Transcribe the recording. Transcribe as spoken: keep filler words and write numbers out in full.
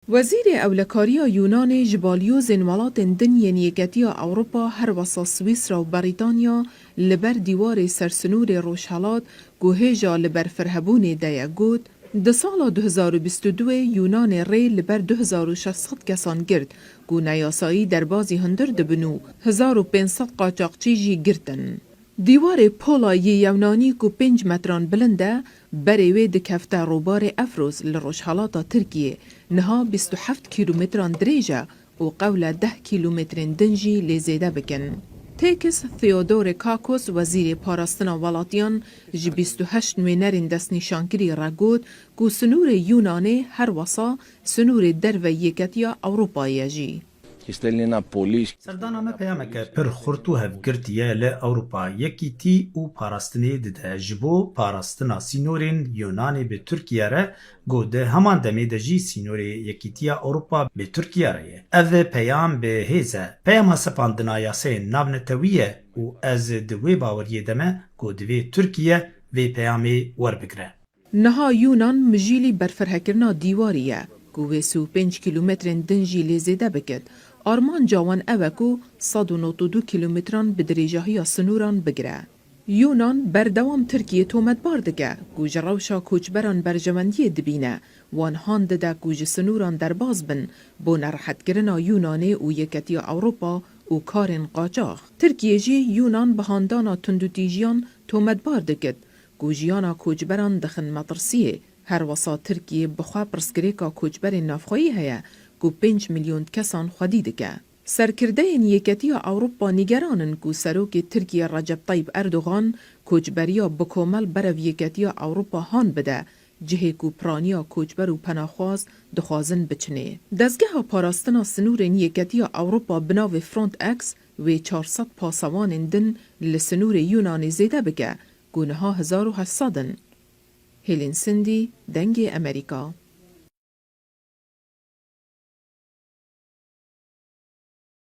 Wezîrê Ewlekariya Yûnanê ji balyozên welatên din yên Yeketiya Ewropa, her wesa Swîsra û Berîtanya, li ber dîwarê ser sinûrê Rojhelat ku hêja li ber firhebûnê de ye, got, Di sala du hezar û bîst û du Yûnanê rê li ber du hezar û şeş sed kesan girt ku neyasayî derbazî hundir dibin û hezar û pênc sed qaçaxçî jî girtin. Dîwarê Pola yê Yewnanî ku pênc metran bilind e, berê wê dikefte robarê Efros li rojhelata Tirkiyê, niha bîst û heft kîlometran dirêj e û qewle deh kîlometrên din jî lê zêde bikin. Têkis Theodore Kakos, wezîrê parastina welatiyan, ji bîst û heşt nûênerên destnîşankirî re got ku sinûrê Yûnanê her wesa sinûrê derve Yeketiya Ewropayê ye jî. Ki stêlnî na polîs. Serdana me peyameke pir xurt û hevgirtî ye li Ewropa Yekîtî û parastinê dide ji bo parastina sînorên Yûnanê bi Tirkiye re, got, di heman demê de jî sînorê Yekîtiya Ewropa bi Tirkiye re ye. Ev peyam bi hêz e. Peyama sepandina yasayên navnetewî ye û ez di wê baweriyê de me ku divê Tirkiye vê peyamê werbigire. Niha Yûnan mijîlî berfirehkirina dîwarî ye, ku wê sî û pênc kîlometrên din jî lê zêde bikit. Armanca wan ew e ku sed û nod û du kîlometran bi dirêjahiya sinûran bigire. Yûnan berdewam Tirkiyê tometbar dike ku ji rewşa koçberan berjewendiyê dibîne, wan han dide ku ji sinûran derbas bin bo nerehetkirina Yûnanê û Yeketiya Ewropa û karên qaçax. Tirkiye jî Yûnan bi handana tundûtîjiyan tometbar dikit, ku jiyana koçberan dixin metirsiyê. Her wesa Tirkiye bi xwe pirsgirêka koçberên navxweyî heye ku pênc milyon kesan xwedî dike. Serkirdeyên Yeketiya Ewropa nîgeran in ku serokê Tirkiye Recep Tayyip Erdogan koçberiya bikomel berev Yeketiya Ewropa han bide, cihê ku piraniya koçber û penaxwaz dixwazin biçinê. Dezgeha parastina sinûrên Yeketiya Ewropa bi navê Frontex wê çar sed pasewanên din li sinûrê Yûnanê zêde bike, ku niha hezar û heşt sed in. Hêlîn Sindî, Dengê Emerîka.